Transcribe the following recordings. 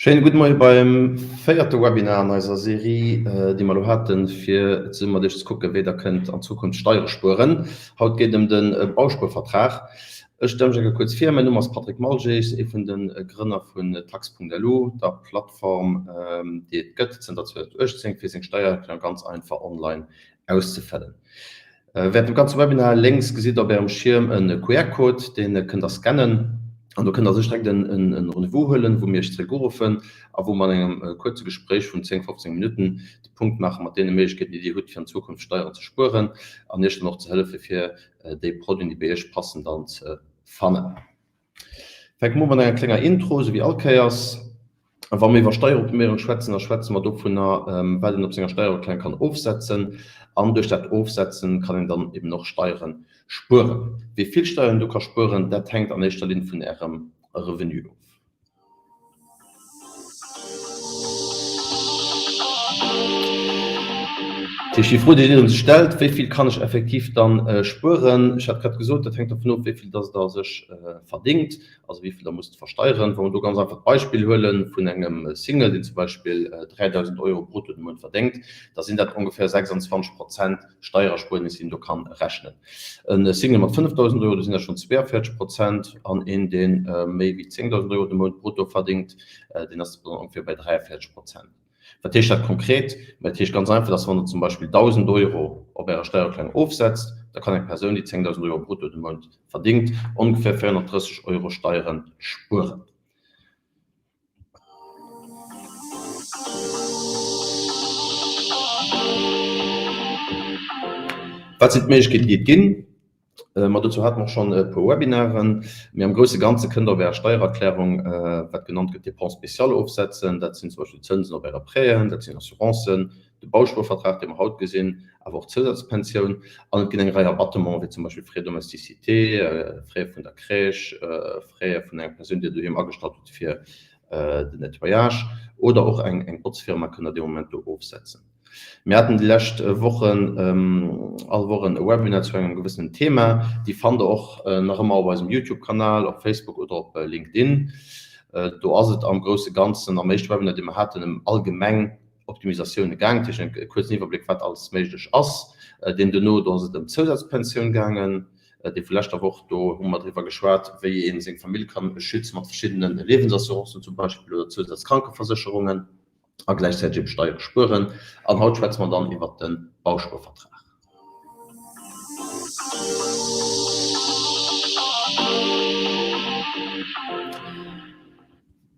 Schéine gudde Moie beim véierte Webinar an eiser Serie, déi mer elo haten, fir zesumme mat Iech ze kucken, wéi Der kënnt an Zukunft Steiere spueren. Haut geet et ëm de Bauspuervertrag. Ech stelle mech eng Kéier kuerz vir. Mäin Numm ass Patrick Malgé, ech sinn ee vun de Grënner vun Tax.lu, der Plattform, déi et gëtt zënter 2018, fir seng Steiererklärung ganz einfach online auszefëllen. Während dem ganze Webinar, lénks gesitt der op ärem Schierm e QR-Code, dee kënnt der scannen an do kënnt der sech direkt en Rendez-vous huelen, wou mir iech zeréck uruffen a wou mer an engem kuerze Gespréich vun 10, 15 Minutten de Punkt maache mat deene Méiglechkeeten, déi dir hutt, fir an Zukunft Steieren ze spueren an iech dann och ze hëllefe fir déi Produiten, déi bei iech passen, dann ze fannen. Fänke mer u mat enger klenger Intro, esou wéi all Kéiers. Wa mir iwwer Steieroptiméierung schwätzen, da schwätze mer dovunner, wat een op senger Steiererklärung kann ofsetzen. An duerch dat Ofsetzen kann een dann eben och Steiere spueren. Wéi vill Steieren een do ka spueren, dat hänkt an éischter Linn vun Ärem Revenu of. Dat heescht, déi Fro, déi jiddereen sech stellt, Wéi vill kann ech effektiv dann spueren? Ech hat grad gesot, dat hänkt dovun of, wéi vill dass Der sech verdéngt, also wéi vill Der musst versteieren. Wa mer do ganz einfach d'Beispill huele vun engem Single, deen zum Beispill 3.000 Euro brutto de Mount verdéngt, da sinn dat ongeféier 26 Prozent Steiererspuernis, déi een do kann rechnen. E Single mat 5.000 Euro, do sinn dat schonn 42 Prozent, an een, dee méi wéi 10.000 Euro de Mount brutto verdéngt, deen ass dann ongeféier bei 43 Prozent. Wat heescht dat konkret? Ma dat heescht ganz einfach, dass wann Der zum Beispill 1.000 Euro op Ärer Steiererklärung ofsetzt, da kann eng Persoun, déi 10.000 Euro brutto de Mount verdéngt, ongeféier 430 Euro Steiere spueren. Wat sinn d'Méiglechkeeten, déi et ginn? Ma dozou hate mer och schonn e puer Webinaren. Mee am grousse Ganze kënnt Der op Ärer Steiererklärung, wat genannt gëtt, Dépenses spéciales ofsetzen. Dat sinn zum Beispill Zënsen op Äre Prêten, dat sinn Assurancen, de Bauspuervertrag, dee mer haut gesinn, awer och d'Zousazpensioun. An et ginn eng Rei Abattementen, wéi zum Beispill Frais de domesticité, Frais vun der Crèche, Frais vun enger Persoun, déi Der doheem agestallt hutt fir den Nettoyage, oder och eng Botzfirma kënnt Der dee Moment do ofsetzen. Mir haten déi lescht Wochen all Woch e Webinar zu engem gewëssenen Thema. Déi fannt Der och nach ëmmer op eisem Youtube-Kanal, op Facebook oder op LinkedIn. Do ass et am grousse Ganzen am éischte Webinar, dee mer haten, ëm allgemeng Optimisatioune gaang, dat heescht e kuerzen Iwwerbléck, wat alles méiglech ass. Deen duerno, do ass et ëm d'Zousazpensioun gaangen, dee vu leschter Woch, do hu mer driwwer geschwat, wéi ee seng Famill ka schütze mat verschiddene Liewensassurancen zum Beispill oder Zousazkrankeversécherungen a gläichzäiteg ebe Steiere spueren. An haut schwätze mer dann iwwert de Bauspuervertrag.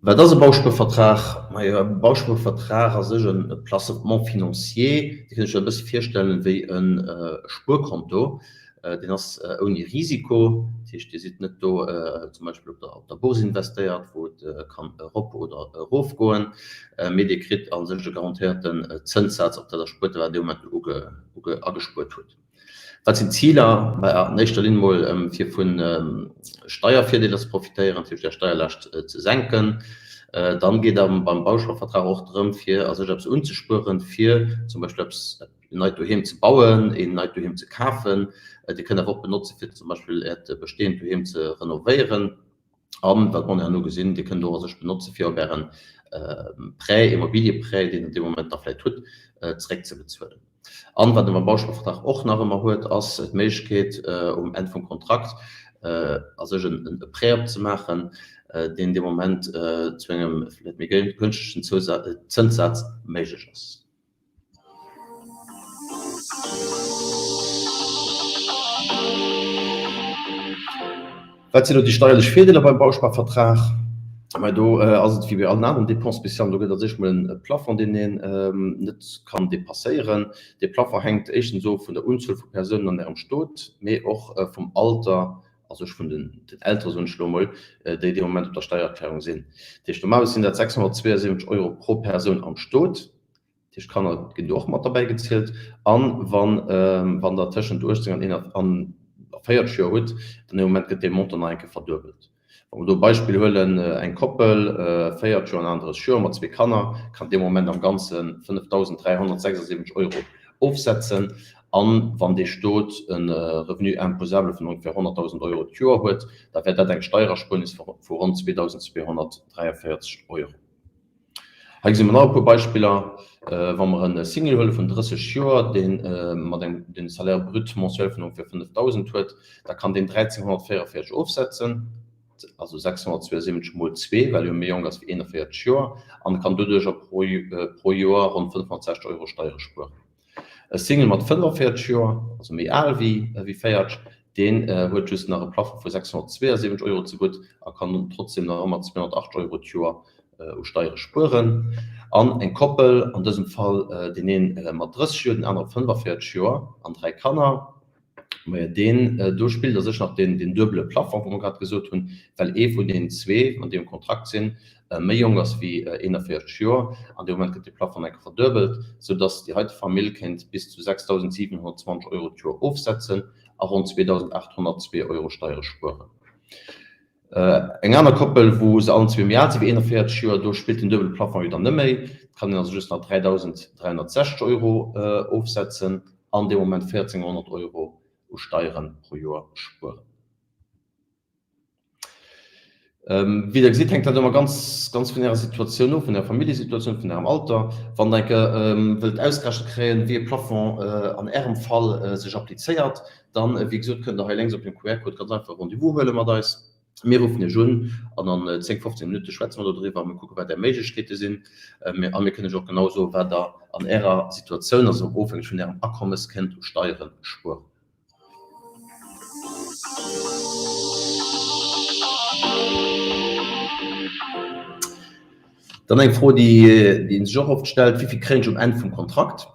Wat ass e Bauspuervertrag? Majo, e Bauspuervertrag ass sech e Placement financier, Dir kënnt Iech dat e bësse virstellen wéi e Spuerkonto. Deen ass ouni Risiko, dat heescht Dir sidd net do zum Beispill op der Bourse investéiert, wou et kann erop oder erofgoen, mee Dir kritt a sech e garantéierten Zënssaz op dat Erspuerte wat Dir dee Moment agespuert hutt. Wat sinn d'Ziler? Mä an éischter Linn emol, fir vu Steiervirdeeler ze profitéieren, fir Är Steierlaascht ze senken. Dann geet et beim Bausparvertrag och drëm, fir a sech eppes unzespueren, fir zum Beispill eppes, en neit Doheem ze bauen, een neit Doheem ze kafen. Dir kënnt awer och benotzen, fir zum Beispill Äert besteeënd Doheem ze renovéieren. An, wat mer herno gesinn, Dir kënnt och a sech benotzen, fir op Ären Prêt, Immobilieprêt, deen Der dee Moment da vläicht hutt, zeréckzebezuelen. An, wat e beim Bausparvertrag och nach ëmmer huet, ass d'Méiglechkeet, um Enn vum Kontrakt a sech e Prêt opzemaachen, deen dee Moment zu engem vläicht méi gënschtegen Zënssaz méiglech ass. Wat sinn elo déi steierlech Virdeeler beim Bausparvertrag? Mä do ass et wéi bei allen aneren Dépenses spéciales, do gëtt als éischt mol e Plafond, deen een net kann dépasséieren. Dee Plafond hänkt éischtens of vun der Unzuel vu Persounen an Ärem Stot, mee och vum Alter, also vun den Eltere soen ech elo emol, déi dee Moment op der Steiererklärung sinn. Dat heescht, normalerweis sinn dat 672 Euro pro Persoun am Stot. Dat heescht, d'Kanner ginn do och mat derbäi gezielt. A wann Der tëschent 18 an 41 Joer hutt, dann dee Moment gëtt dee Montant nach eng Kéier verduebelt. Wa mer do e Beispill huelen, Eng Koppel, 40 Joer an 31 Joer, mat zwee Kanner, kann dee Moment am Ganze 5.376 Euro ofsetzen. A wann dee Stot e Revenu imposable vun ongeféier 100.000 Euro d'Joer huet, da wär dat eng Steiererspuernis vu ronn 2.243 Euro. Hei gesi mer nach e puer Beispiller. Wa mer e Single huele vun 30 Joer, dee mat engem den Salaire brut mensuel vun ongeféier 5.000 huet, da kann deen 1.344 ofsetzen, also 672 mol zwee, well e jo méi jonk ass wéi 41 Joer, an kann doduercher pro Joer ronn 560 Euro Steiere spueren. E Single mat 45 Joer, also méi al wéi 40, deen huet just nach e Plafond vu 672 Euro zegutt a kann trotzdeem nach ëmmer 280 Euro d'Joer u Steiere spueren. An eng Koppel, an dësem Fall deen ee mat 30 Joer, den anere 45 Joer an 3 Kanner, Majo deen do spillt a sech nach deen deen duebele Plafond, wou mer grad gesot hunn, well ee vun deenen zwee, an deem Kontrakt sinn, méi jonk ass wéi 41 Joer. An dee Moment gëtt dee Plafond eng Kéier verduebelt, soudass déi heite Famill kéint bis zu 6.720 Euro d'Joer ofsetzen a ronn 2.802 Euro Steiere spueren. Eng aner Koppel, wou se allen zwee méi al si wéi 41 Joer, do spillt den duebele Plafond jo dann net méi. Et kann een also just nach 3.360 Euro ofsetzen an dee Moment 1.400 Euro u Steiere pro Joer spueren. Wéi Der gesitt, hänkt dat ëmmer ganz, ganz vun Ärer Situatioun of, vun Ärer Familljesituatioun, vun Ärem Alter. Wann Der eng Kéier wëllt ausgerechent kréien, wéi e Plafond an Ärem Fall sech applizéiert, Dann, wéi gesot, kënnt Der hei lénks op dem QR-Code ganz einfach e Rendez-vous huele mat eis. Mir ruffen Iech un an an 10, 15 Minutte schwätze mer dodriwwer a mir kucke wat Är Méiglechkeete sinn. A mir kënnen Iech och genau soen, wat Der an Ärer Situatioun, also ofhängeg vun Ärem Akommes, kënnt u Steiere spueren. Dann eng Fro, déi ee sech och oft stellt, Wéi vill kréien ech um Enn vum Kontrakt?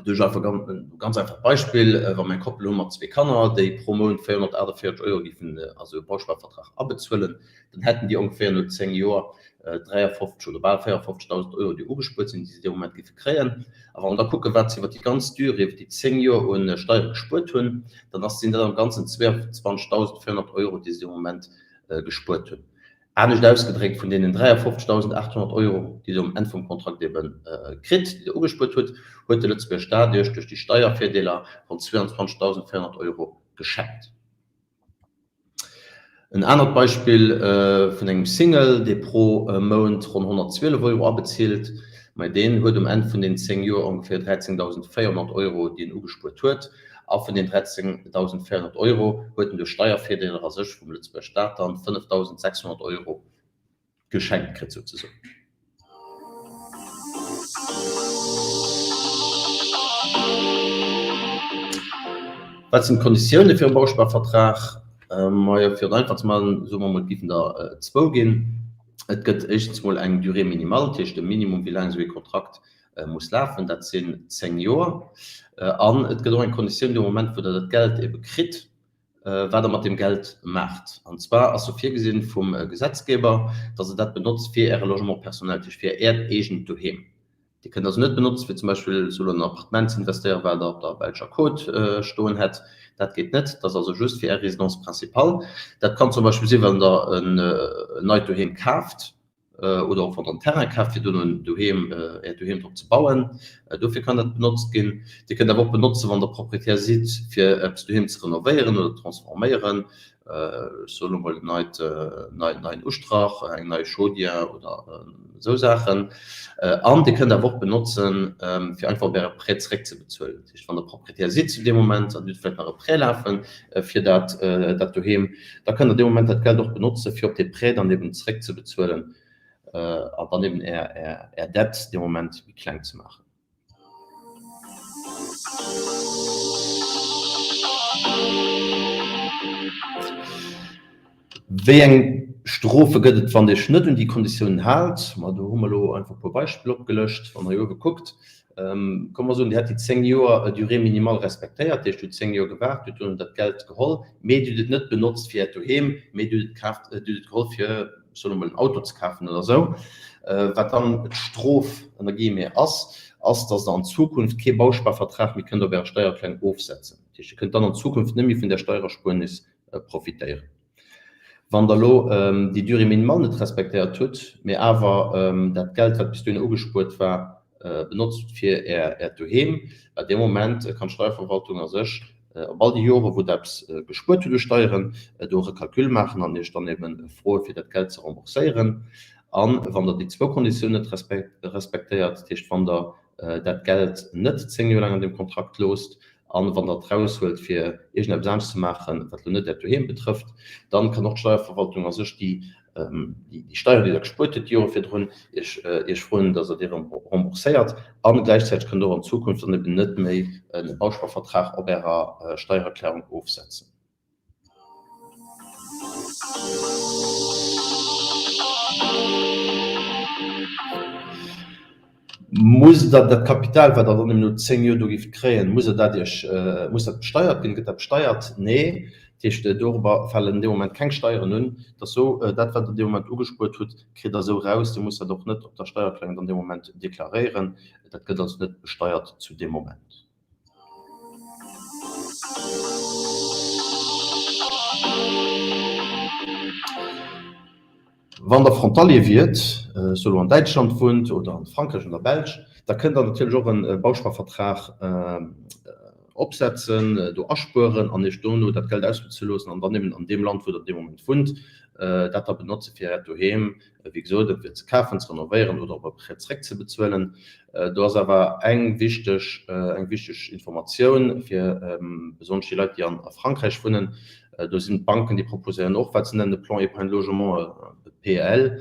Duerch einfach e ganz einfacht Beispill, Wa mer eng Koppel hu mat zwee Kanner, déi pro Mount 448 Euro géifen, also e Bausparvertrag abezuelen, dann hätten déi ongeféier no 10 Joer 53 oder bal 54.000 Euro, déi ugespuert sinn, déi se dee Moment géife kréien. A wa mer da kucken, wat se iwwer déi ganz Durée, iwwer déi 10 Joer u Steiere gespuert hunn, dann ass, sinn dat am Ganzen 22.400 Euro, déi se dee Moment gespuert hunn. Anescht ausgedréckt, vun deenen 53.800 Euro, déi Der um Enn vum Kontrakt ebe kritt, déi Der ugespuert hutt, huet de Lëtzebuerger Staat Iech duerch déi Steiervirdeeler ronn 22.400 Euro geschenkt. En anert Beispill vun engem Single, dee pro Mount ronn 112 Euro abezilt, mä deen huet um Enn vun den 10 Joer ongeféier 13.400 Euro, déi en ugespuert huet. A vun den 13.400 Euro huet en duerch Steiervirdeeler a sech vum Lëtzebuerger Staat dann 5.600 Euro geschenkt kritt souzesoen. Wat sinn d'Konditioune fir e Bausparvertrag? Majo, fir et einfach ze maachen, soe mer mol, et géifen der zwou ginn. Et gëtt éischtens mol eng Durée minimale, dat heescht e Minimum, wéi laang esou ee Kontrakt muss lafen, dat sinn 10 Joer. An et gëtt och eng Konditioun, dee Moment wou Der dat Geld ebe kritt, wat Der mat deem Geld maacht. An zwar ass jo virgesinn vum Gesetzgeber, dass Der dat benotzt fir Äre Logement personnel, dat heescht fir Äert eegent Doheem. Dir kënnt also net benotzen, fir zum Beispill soll an en Appartement ze investéieren, wat Der op der belscher Côte stoen hätt. Dat geet net. Dat ass also just fir Är Résidence principale. Dat kann zum Beispill sinn, wann Der en neit Doheem kaaft, oder och wann Der en Terrain kaaft, fir dono en Doheem, Äert Doheem drop ze bauen. Dofir kann dat benotzt ginn. Dir kënnt awer och benotzen, wann Der Proprietär sidd, fir eppes doheem ze renovéieren oder transforméieren. Ech soen elo mol en neit, neien Ustrach, eng nei Chaudière oder esou Saachen. An Dir kënnt awer och benotzen, fir einfach op Äre Prêt zeréckzebezuelen. Dat heescht, wann Der Proprietär sidd zu deem Moment an Dir hutt vläicht nach e Prêt lafen fir dat, dat Doheem, da kënnt Der dee Moment dat Geld och benotzen, fir op dee Prêt dann eben zeréckzebezuelen an dann eben Är, Är, Är Dette dee Moment méi kleng ze maachen. Wéi eng Strofe gëtt et, wann Dir Iech net un déi Konditiounen haalt? Ma do hu mer elo einfach e puer Beispiller opgelëscht. Wann Der hei uewe kuckt, komm mer soen, Dir hätt déi 10 Joer Durée minimale respektéiert, dat heescht, Dir hutt 10 Joer gewaart, Dir hutt duerno dat Geld geholl, mee Dir hutt et net benotzt fir Äert Doheem, mee Dir hutt et kaaft, Dir hutt et geholl fir, ech soen emol, en Auto ze kafen oder esou. Wat dann d'Strof, ënner Guillemets, ass, ass, dass Der an Zukunft kee Bausparvertrag méi kënnt op Ärer Steiererklärung ofsetzen. Dat heescht, Dir kënnt dann an Zukunft net méi vun där Steiererspuernis profitéieren. Wann Der elo déi Durée minimale net respektéiert hutt, mee awer dat Geld, wat bis dohinner ugespuert war, benotzt hutt fir Äert Doheem, well dee Moment kann d'Steierverwaltung a sech op all déi Jore wou Der eppes gespuert hutt u Steieren, do e Recalcul maachen an Iech dann ebe froe fir dat Geld ze rembourséieren. A wann Der déi zwou Konditiounen net respektéiert, dat heescht wann Der dat Geld net 10 Joer laang an deem Kontrakt loosst an wann Der et eraushuelt fir iergendeppes anescht ze maachen, wat elo net Äert Doheem betrëfft, dann kann och d'Steierverwaltung a sech déi Steieren, déi Der gespuert hutt déi Jore virdrun, Iech froen, dass Der déi rembourséiert. A gläichzäiteg kënnt Der och an Zukunft dann eben net méi e Bausparvertrag op Ärer Steiererklärung ofsetzen. Musst Der dat Kapital, wat Der dann eben no 10 Joer do géift kréien, musst Der dat Iech, muss dat besteiert ginn? Gëtt dat besteiert? Nee. Dat heescht, dorobber falen an deem Moment keng Steieren un. Et ass esou, dat wat Der dee Moment ugespuert hutt, kritt Der esou eraus. Dir musst dat och net op der Steiererklärung dann dee Moment deklaréieren. Dat gëtt also net besteiert zu deem Moment. Wann der Frontalier wiert, sou elo an Däitschland wunnt oder an Frankräich oder Belsch, da kënnt der natierlech och en Bausparvertrag opsetzen, do aspueren an iech dono dat Geld ausbezuele loossen an dann eben an deem Land wou der dee Moment wunnt, dat da benotze fir äert Doheem wéi gesot, entweder ze kafen, ze renovéieren oder op e Prêt zeréckzebezuelen. Do ass awer eng wichteg, eng wichteg Informatioun fir besonnesch déi Leit, déi an a Frankräich wunnen. Do sinn d'Banken, déi proposéieren och, wat se nennen e Plan épargne logement, e PEL.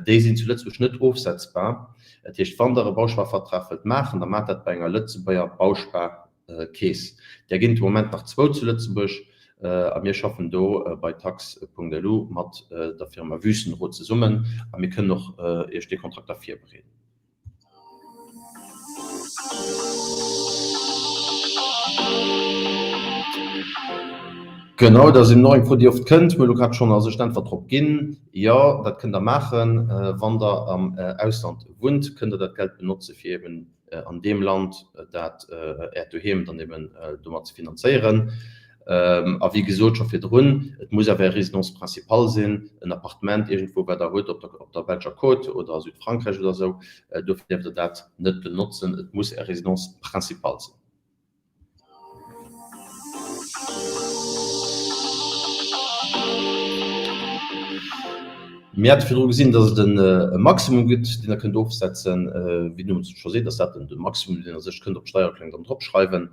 Déi sinn zu Lëtzebuerg net ofsetzbar. Dat heescht, wann Der e Bausparvertrag wëllt maachen, da maacht dat bei enger Lëtzebuerger Bauspar Keess. Där ginn et de Moment nach zwou zu Lëtzebuerg a mir schaffen do bei Tax.lu mat der Firma Wüstenrot zesummen a mir kënnen och Iech déi Kontrakter virbereeden. Genau, dat ass eben och eng Fro, déi oft kënnt. Mir hu elo grad schonn a sech d'Äntwert drop ginn. Jo, dat kënnt Der maachen. Wann Der am Ausland wunnt, kënnt Der dat Geld benotze fir eben an deem Land dat Äert Doheem dann eben domat ze finanzéieren. A wéi gesot scho virdrun, et muss awer Är Résidence principale sinn, en Appartement iergendwou, wat Der hutt op der op der belscher Côte oder a Südfrankräich oder esou. Dofir däerft Der dat net benotzen. Et muss Är Résidence principale sinn. Mir hate virdru gesinn, dass et e Maximum gëtt, deen Der kënnt ofsetzen. Wéi den Numm et scho seet, ass dat de Maximum, deen Der sech kënnt op d'Steiererklärung dann dropschreiwen.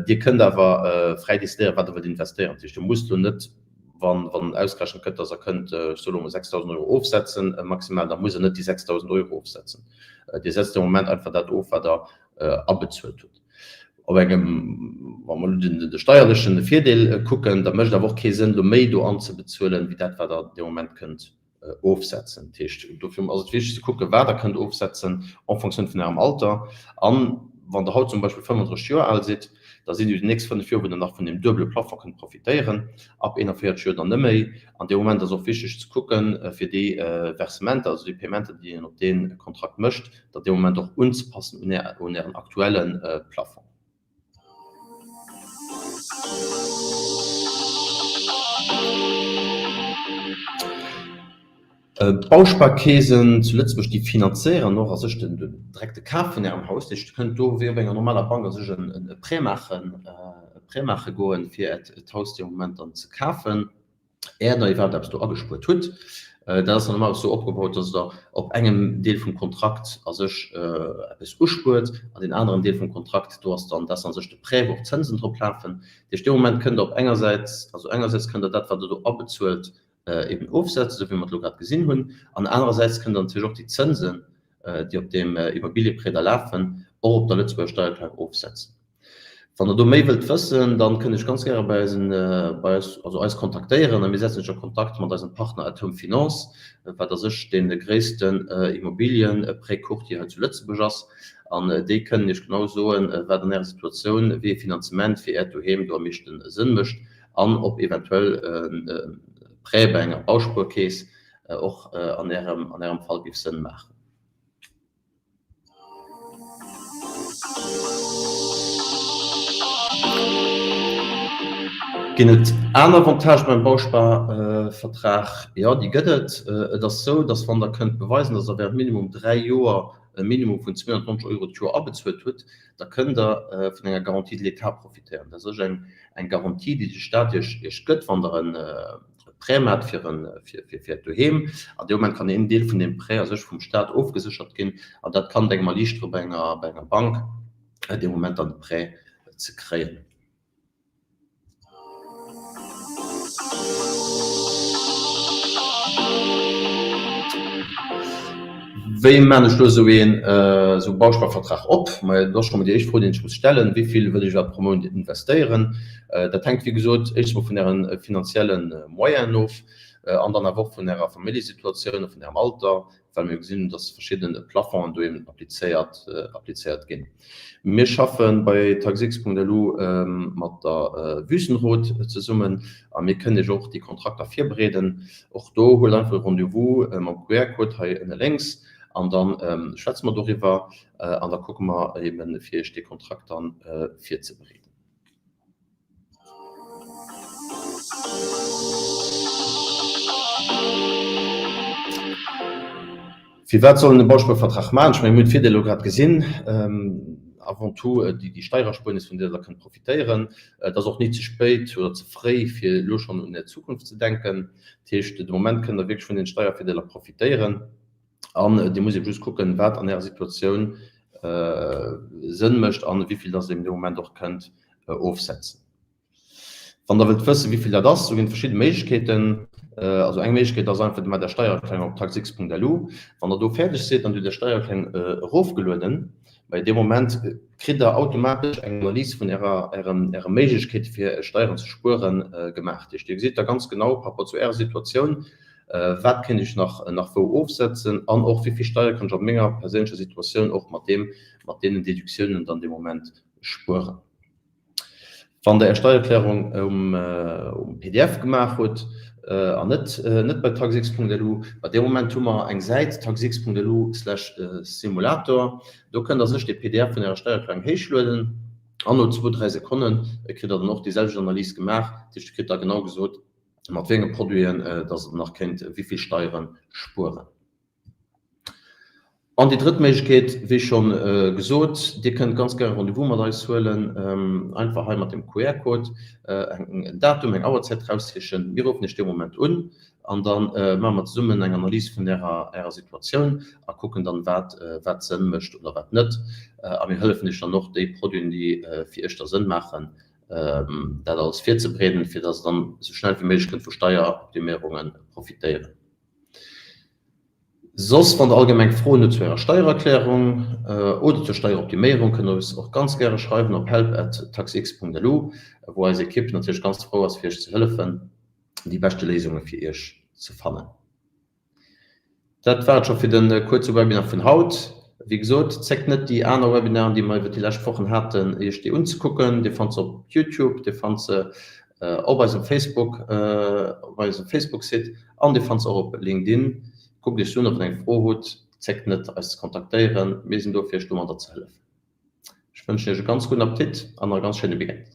Dir kënnt awer fräi decidéieren, wat Der wëllt investéieren. Dat heescht, Dir musst elo net, wann ausgerechent gëtt, dass Der kënnt, ech soe elo emol, 6.000 Euro ofsetzen maximal, da musst Der net déi 6.000 Euro ofsetzen. Dir setzt de Moment einfach dat of, wat Der abezuelt hutt. Op engem, wa mer elo de steierlechen Virdeel kucken, da mécht et awer och kee Sënn, do méi do anzebezuelen, wéi dat, wat Der dee Moment kënnt ofsetzen. Dat heescht, dofir ass et wichteg ze kucken, wat Der kënnt ofsetzen en fonction vun Ärem Alter. An wann Der haut zum Beispill 35 Joer al sidd, da sinn jo déi nächst fënnf Joer, wou Der nach vun deem duebele Plafond kënnt profitéieren, ab 41 Joer dann net méi. An dee Moment ass och wichteg ze kucken, fir déi Versementer, also déi Paiementer, déi een op dee Kontrakt mécht, dat dee Moment och unzepassen un Är, un Ären aktuelle Plafond. D'Bausparkeesen zu Lëtzebuerg, déi finanzéieren och a sech den direkte Kaf vun Ärem Haus. Dat heescht, Dir kënnt do wéi op enger normaler Bank a sech e Prêt maachen, e Prêt maache goen, fir Äert Haus dee Moment dann ze kafen. Är der iwwerhaapt eppes do agespuert hutt. Dat ass dann normalerweis esou opgebaut, dass Der op engem Deel vum Kontrakt a sech eppes uspuert an deen aneren Deel vum Kontrakt, do ass dann, dat ass a sech de Prêt, wou och d'Zënsen drop lafen. Dat heescht, dee Moment kënnt Der op engersäits, also engersäits kënnt Der dat, wat Der do abezuelt, eben ofsetzen, esou wéi mer et elo grad gesinn hunn, an anerersäits kënnt Der natierlech och déi Zënsen, déi op deem Immobilieprêt da lafen, och op der Lëtzebuerger Steiererklärung ofsetzen. Wann der do méi wëllt wëssen, dann kënnt iech ganz gäre bei eisen, bei eis, also eis kontaktéieren a mir setzen iech a Kontakt mat eisem Partner At Home Finance, wat a sech dee gréissten Immobilien-Prêt-Courtier hei zu Lëtzebuerg ass. An déi kënnen iech genau soen, wat an ärer Situatioun wéi ee Finanzement fir äert Doheem do am meeschte Sënn mécht an ob eventuell e Prêt bei enger Bauspuerkeess och an ärem, an ärem Fall géif Sënn maachen. Ginn et aner Avantagë beim Bausparvertrag? Jo, déi gëtt et. Et ass esou, datt wann Der kënnt beweisen, datt Der während minimum 3 Joer e Minimum vun 290 Euro d'Joer abezuelt hutt, da kënnt Der vun enger Garantie de l'État profitéieren. Dat ass eng Garantie, déi de Staat Iech gëtt, wann Der e. Prêt maacht fir fir Äert Doheem. An dee Moment kann een Deel vun deem Prêt a sech vum Staat ofgeséchert ginn an dat kann et engem erliichtere bei enger bei enger Bank dee Moment dann de Prêt ze kréien. Wéi maan ech lo esou een esou Bausparvertrag op? Majo, dat ass scho mol déi éischt Fro, déi een sech muss stellen, Wéi vill wëll ech iwwerhaapt pro Mount investéieren? Dat hänkt wéi gesot éischtens mol vun ären finanzielle Moyenen of an dann awer och vun ärer Familljesituatioun a vun ärem Alter. well mir gesinn hunn, dass verschidden Plafongen do eben applizéiert, applizéiert ginn. Mir schaffe bei taxx.lu mat der Wüstenrot zesummen a mir kënnen Iech och déi Kontrakter virbereeden. Och do huelt einfach e Rendez-vous mam QR-Code hei ënne lénks an da schwätze mer doriwwer an da kucke mer eben, fir Iech dee Kontrakt dann virzebereeden. Firwat soll een e Bauspuervertrag maachen? Ech mengen, mir hunn d'Virdeeler elo grad gesinn. Avant tout déi Steiererspuernis, vun där Der kënnt profitéieren. Et ass och ni ze spéit oder ze fréi, fir elo schonn un Är Zukunft ze denken. Dat heescht, de Moment kënnt Der wierklech vun den Steiervirdeeler profitéieren. An Dir musst eben just kucken, wat an Ärer Situatioun Sënn mécht an wéi vill dass Der eben dee Moment och kënnt ofsetzen. Wann Der wëllt wëssen, wéi vill dat ass, do ginn et verschidde Méiglechkeeten. Also eng Méiglechkeet ass einfach, Dir maacht Är Steiererklärung op taxx.lu. Wann Der do fäerdeg sidd, dann hutt Dir Är Steiererklärung erofgelueden. Bei deem Moment kritt Der automatesch eng Analys vun Ärer, Äre Méiglechkeete fir Steieren ze spueren gemaach. Dat heescht, Dir gesitt da ganz genau par rapport zu Ärer Situatioun, Wat kéint ech nach nach wou ofsetzen an och wéi vill Steier kann ech a menger perséinlecher Situatioun och mat deem, mat deenen Déductiounen dann dee Moment spueren? Wann Der Är Steiererklärung um um pdf gemaach hutt an net net bei taxx.lu, bei deem Moment hu mer eng Säit taxx.lu slash simulator, do kënnt Der sech dee pdf vun Ärer Steiererklärung héichlueden an no zwou, dräi Sekonnen kritt Der dann och déi selwecht Analys gemaach. Dat heescht, Dir kritt da genau gesot, mat wéi enge Produiten dass et nach kéint wéi vill Steiere spueren. An déi drëtt Méiglechkeet, wéi scho gesot, Dir kënnt ganz gäre Rendez-vous mat eis huelen, einfach hei mat dem QR-Code en Datum, eng Auerzäit raussichen. Mir ruffen Iech dee Moment un an da maache mer zesummen eng Analys vun Ärer Ärer Situatioun a kucken dann, wat wat Sënn mécht oder wat net. A mir hëllefen Iech dann och, déi Produiten, déi fir Iech da Sënn maachen, dat alles virzebereeden, fir dass Der dann esou schnell wéi méiglech kënnt vu Steieroptimierunge profitéieren. Soss, wann Der allgemeng Froen hutt zu Ärer Steiererklärung oder zur Steieroptiméierung, kënnt Der eis och ganz gäre schreiwen op help at taxx.lu, wou eis Ekipp natierlech ganz frou ass, fir Iech ze hëllefen, déi beschte Léisunge fir Iech ze fannen. Dat war et scho fir de kuerze Webinar vun haut. Wéi gesot, zéckt net déi aner Webinaren, déi mer iwwer déi lescht Wochen haten, Iech déi unzekucken. Dir fannt se op Youtube, Dir fannt se op eisem Facebook, op eisem Facebook-Site an Dir fannt se och op LinkedIn. Kuckt Iech se un a wann Der eng Fro hutt, zéckt net eis ze kontaktéieren. Mir sinn do fir Iech domadder ze hëllefen. Ech wënschen Iech e ganz gudden Appetit an e ganz schéine Weekend.